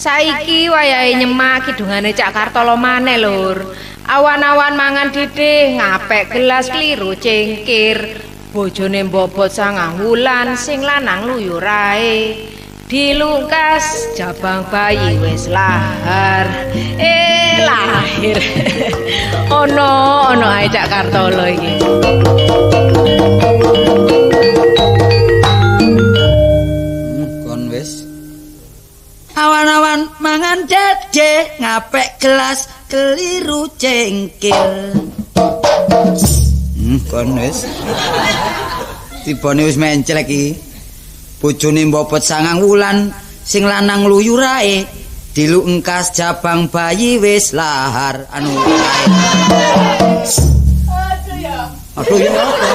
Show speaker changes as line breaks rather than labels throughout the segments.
Saiki wayahe nyemak kidungane Cak Kartolo maneh, Lur. Awan-awan mangan didih, ngapek gelas kliru cengkir. Bojone mbobot sangang wulan, sing lanang luyur ae. Dilungkas jabang bayi wis lahar. Eh, lahir. Ono ono ae Cak Kartolo iki.
Kon wis. Awan-awan mangan dede, ngapek gelas keliru cengkir. Kon wis. Tibane wis menclek iki. Bojone mbobot sangang wulan, sing lanang luyur ae. Diluk engkas jabang bayi wis lahar anu kae.
Aduh ya.
Aduh ya apa?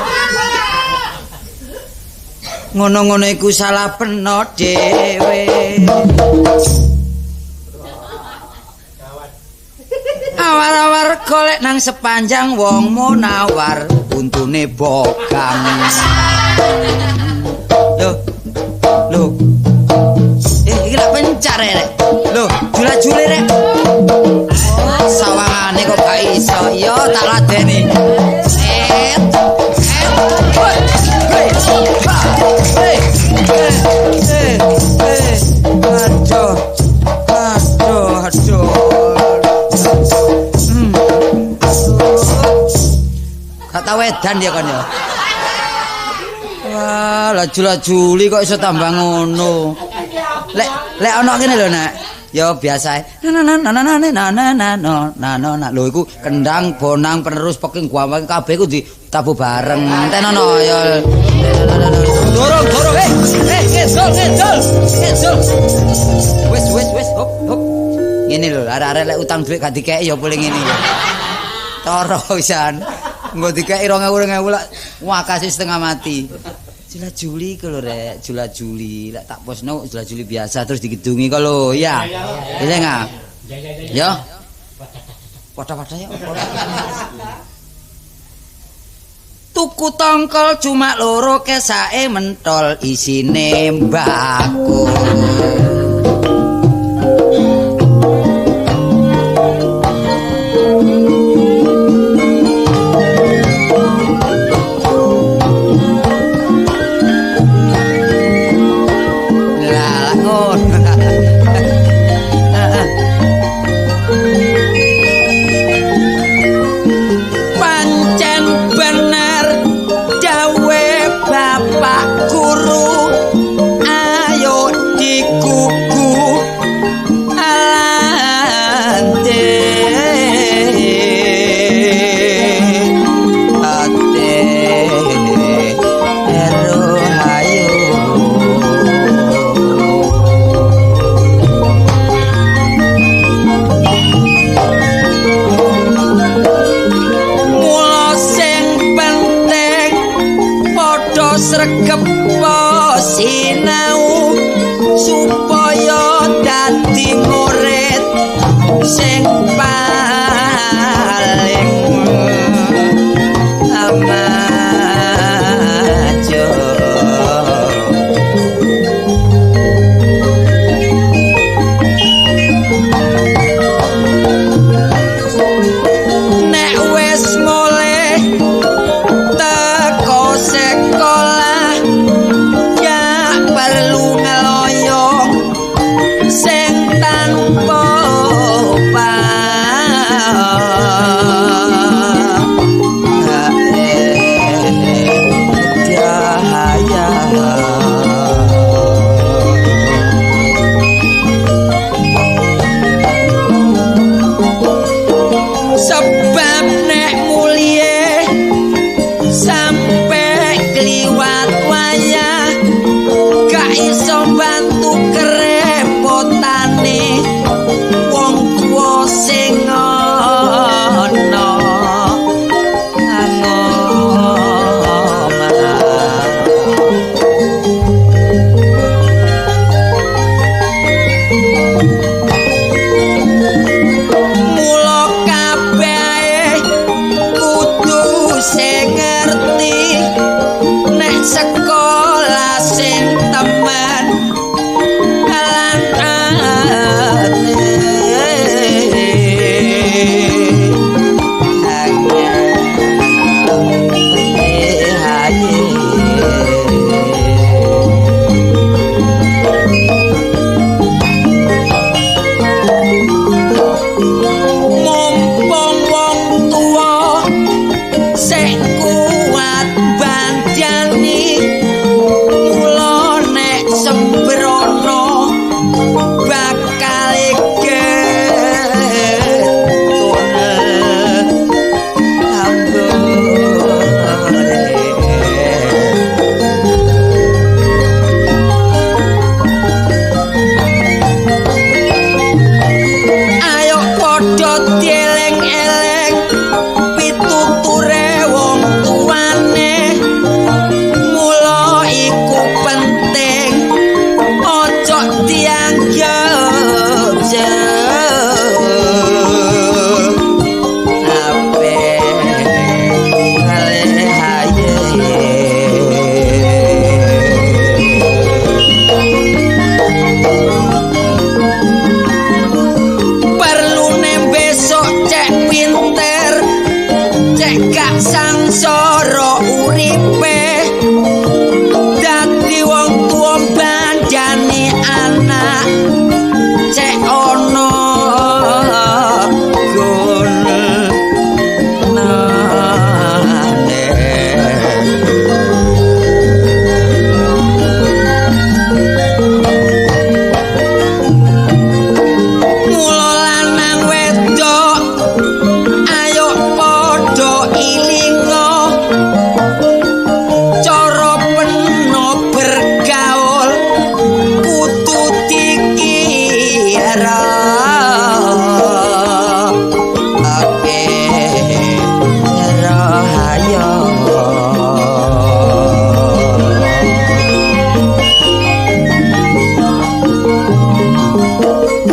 Ngono-ngono iku salah peno dhewe. Awar-awar golek nang sepanjang wong munawar untune bogang. Loh. Loh. Iki lak pencar rek. Loh, jula-jule rek. Oh, sawangane kok gak iso. Ya tak ladeni. Set. Set. Hoi. Hei. Ha. Hei. Eh. Eh. Aduh. Aduh, aduh. Gak tau edan dia kon ya. Wah, laju-lajuli kok iso tambah ngono. Lek lek ana kene lho, Nak. Ya biasa. Na na na na na na na na na na na na. Lho iku kendang, bonang, penerus peking guawang kabeh iku ditabuh bareng. Tenono ya. Dorong, dorong. Eh, eh, ngedol, ngedol. Ngedol. Wis, wis, wis, hop, hop. Ngene lho, arek-arek lek utang dhuwit gak dikeki ya boleh ngene lho. Toro pisan. Engko dikeki 2000 2000 lak wakase setengah mati. Jula Juli iku lho rek, Jula Juli. Lek tak posno Jula Juli biasa terus dikidungi kok lho, ya. Eling ah. Ya. Padha-padha ya. Tuku tongkol cuma loro kesake mentol isine mbako. Sing tanpa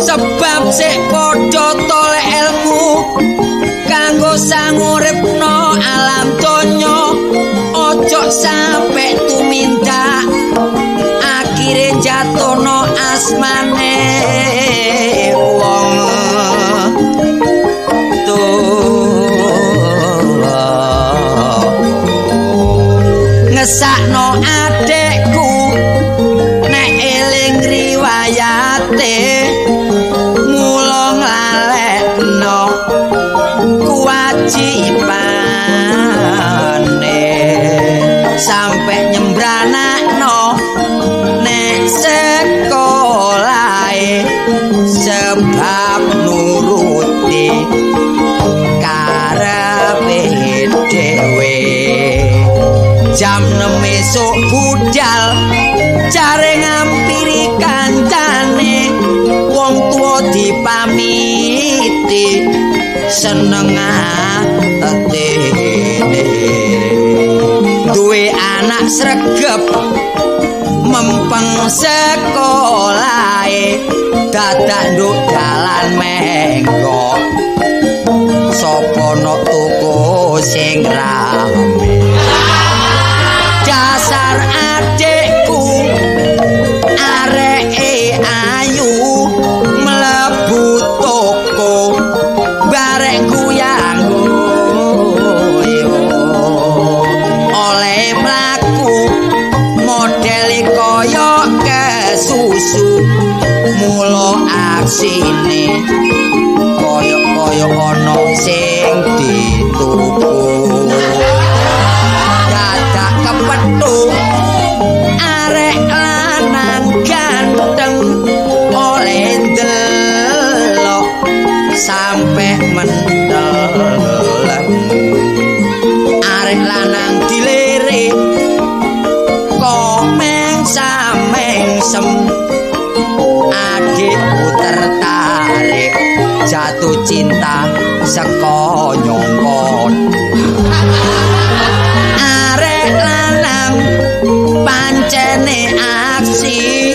Sebab sik padha tolek ilmu kanggo sanguripno alam donya, ojo sampe tumindak akhire jatono asmane wong tuwa. Ngesakno adekku nek eling riwayate, mula nglalekno kewajibane sampe nyembranakno nek sekolahe sebab nuruti karepe dhewe. Jam 6 esuk budal jare ngampiri kancane, wong tuwa dipamiti seneng atine. Duwe anak sregep mempeng sekolahe, dadak nduk dalan menggok sapa nok toko sing rame. Dasar adikku areke ayu mlebu toko bareng guyang guyu, oleh mlaku modele kaya kesusu, mula aksine kaya-kaya ana sing dituku. Dadak kepethuk arek lanang ganteng oleh ndelok sampe menteleng. Arek lanang dilirik komeng samengsem, adikku tertarik jatuh cinta saka nyongkon. Arek lanang pancene aksi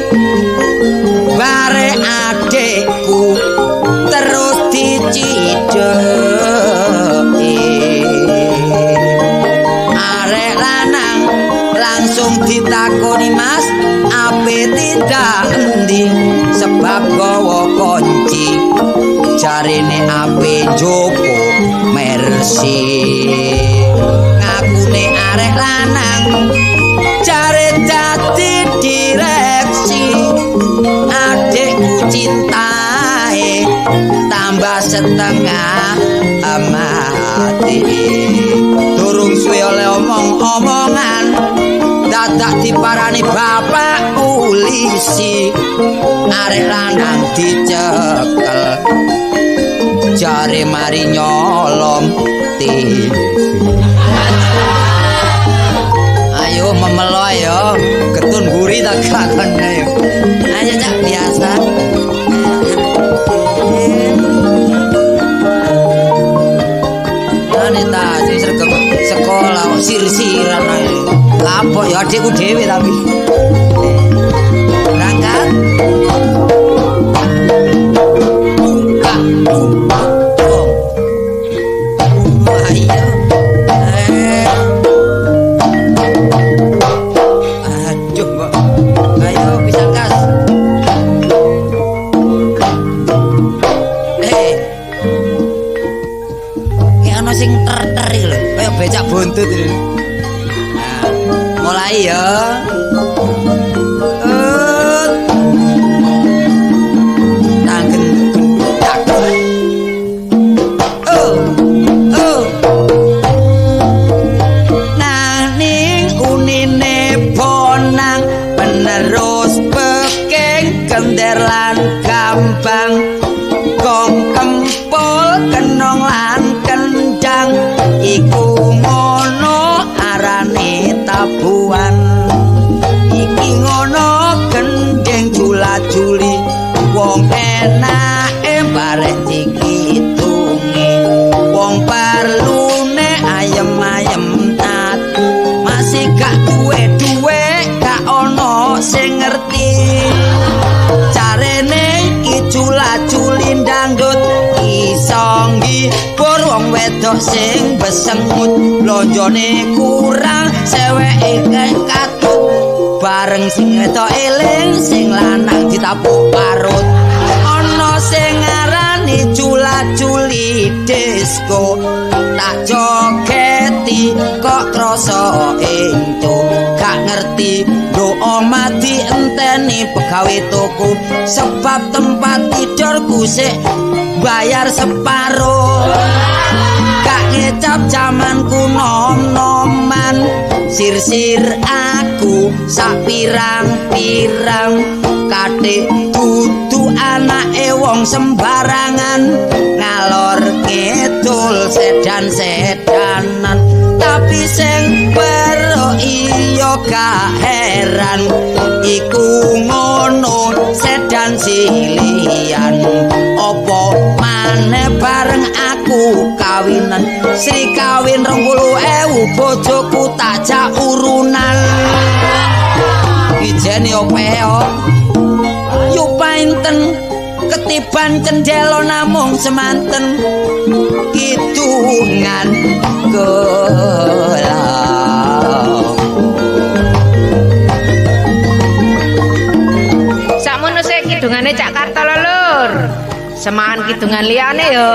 bare adikku terus dicidheki. Arek lanang langsung ditakoni, "Mas, ape tindak endi?" Sebab gawa kunci jarene ape njupuk Mercy. Ngakune arek lanang jare dadi direksi, adikku cintae tambah setengah mati. Durung suwe oleh omong-omongan dadak diparani bapak polisi. Arek lanang dicekel jare mari nyolong TV. Ayo memelo ayo, ketun guri tak kakon ayo. Ayo cak biasa. Ane ta sing sregep sekolah kok sir-siran ae. Kapok ya adikku dhewe tapi. Berangkat. Buka. Ayo. Aduh, Mbok. Ayo pisang kas. Kayak ana sing ter-ter iki lho, kaya becak buntut iki. Nah, mulai ya. Tanggen gendak. Oh. Oh. Naning unine bonang penerus peking kender lan gambang, gong kempul kenong lan kendang, iku ngono arane tabuhan. Iki ngono gendeng jula-juli, wong enake barek dikitungi, wong perlune ayem-ayem tat, masih gak duwe-duwe gak ono sing ngerti. Carene iki jula wedok sing besengut, blonjone kurang seweke katut. Bareng sing wedok eling, sing lanang ditapuk parut. Ana sing ngarani cula-culi disco, tak jogeti kok krasa entuk. Gak ngerti do omah dienteni pegawe toko, sebab tempat tidurku sik bayar separo. Gak ngecap jamanku nom-noman, sir-sir aku sak pirang-pirang. Katik dudu anake wong sembarangan, ngalor ngidul sedan-sedanan. Tapi sing pero iya gak heran, iku ngono sedan silian. Apa maneh bareng aku kawinan, Sri kawin 20.000 bojoku tak jak urunan. Ijen yo peo yo painten, ketiban cendelo namung semanten, kidungan gelang.
Sakmono sik kidungane Cak Kartolo lur. Semangan kidungan liyane yo.